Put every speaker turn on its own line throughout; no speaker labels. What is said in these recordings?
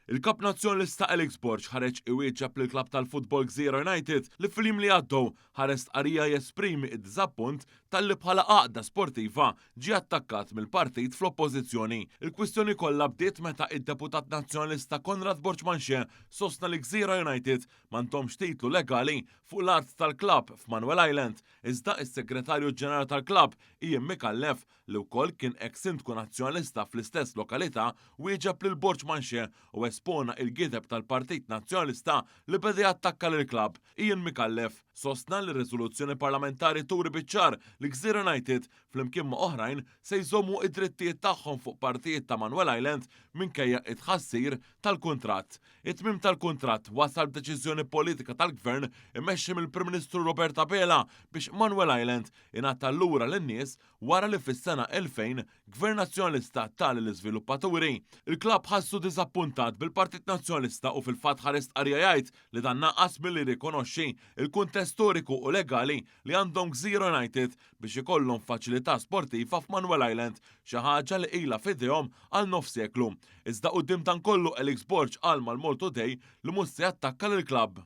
Il-Kap Nazzjonalista Alex Borg ħareġ iwieġeb lill-klabb tal-futbol Gżira United li fil-jiem li għaddew ħareġ stqarrija jesprimi d-diżappunt talli bħala għaqda sportiva ġie attakkat mill-partit fl-Oppożizzjoni. Il-kwistjoni kollha bdiet meta id-Deputat Nazzjonalista Conrad Borg Manché sostna li Gżira United m'għandhomx titlu legali fuq l-art tal-klabb f'Manuel Island iżda s-Segretarju Ġenerali tal-klabb Ian Micallef li wkoll kien eks Sindku Nazzjonalista fl-istess lokalità, wieġeb lil Borg Manché u espona il-gideb tal-Partit Nazzjonalista li beda jattakka lill-klabb. Ian Micallef sostna li r-riżoluzzjoni parlamentari turi biċ-ċar li Gżira United, flimkien ma' oħrajn, se jżommu id-drittijiet tagħhom fuq partijiet ta' Manuel Island minkejja t-tħassir tal-kuntratt. It-tmiem tal-kuntratt wasal b'deċiżjoni politika tal-Gvern immexxi mill-Prim Ministru Robert Abela biex Manuel Island ingħata lura lin-nies wara li fis-sena 2000 Gvern Nazzjonalista ta lill-iżviluppaturi. Il-klabb ħassu diżappuntat bil-Partit Nazzjonalista u fil-fatt ħareġ stqarrija jgħid li dan naqas milli jirrikonoxxi l-kuntest storiku u legali li għandhom Gżira United biex ikollhom faċilità sportiva f'Manuel Island, xi ħaġa li ilha f'idejhom għal nofs seklu. Iżda quddiem dan kollu Alex Borg qal mal-Maltoday li mhux se jattakka lill-klabb.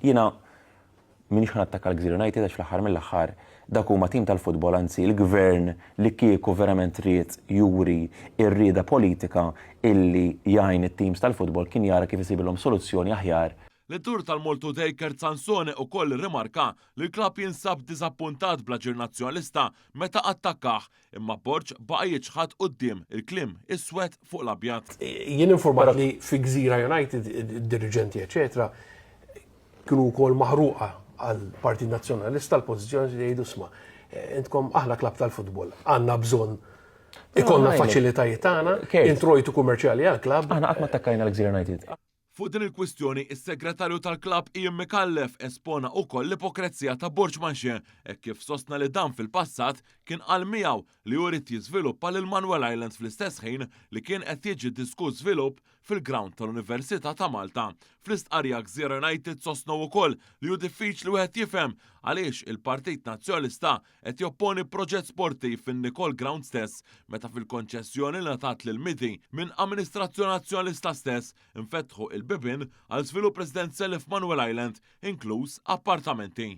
Jiena m'iniex ħa nattakka l-Gżira United għax fl-aħħar mill-aħħar dak huma tim tal-futbol anzi l-gvern li kieku verament ried juri r-rieda politika illi jgħin it-teams tal-futbol kien jara kif isibilhom soluzzjoni aħjar.
L-editur tal-Maltoday Kurt Sansone ukoll irrimarka li l-klabb jinsab diżappuntat bl-aġir Nazzjonalista meta attakkah Imma Borg baqa' jiċħad quddiem il-kliem iswed fuq l-abjad.
Jien informat li fi Gżira United id-diriġenti eċetera kienu wkoll maħruqa għal Partit Nazzjonalista l-pożizzjoni li jgħidu sma' intkom aħna klabb tal-futbol, għandna bżonn ikollna faċilitajiet tagħna, introjtu kummerċjali għall-klabb.
Aħna qatt ma attakkajna l-Gżira United.
Fuq din il-kwistjoni, is-Segretarju tal-klabb Ian Micallef espona ukoll l-ipokrezija ta' Borg Manché hekk kif sostna li dan fil-passat kien qal miegħu li hu ried jiżviluppa lil Manuel Island fl-istess ħin li kien qed jiġi diskuss żvilupp fil-grawnd tal-Università ta' Malta. Fl-istqarrija Gżira United sostnew ukoll li hu diffiċli wieħed jifhem għaliex il-Partit Nazzjonalista qed jopponi proġett sportiv fin-Nicol Ground stess meta fil-konċessjoni li ngħatat lil MIDI minn amministrazzjoni Nazzjonalista stess infetħu il-bibien għal żvilupp residenzjali f'Manuel Island, inkluż appartamenti.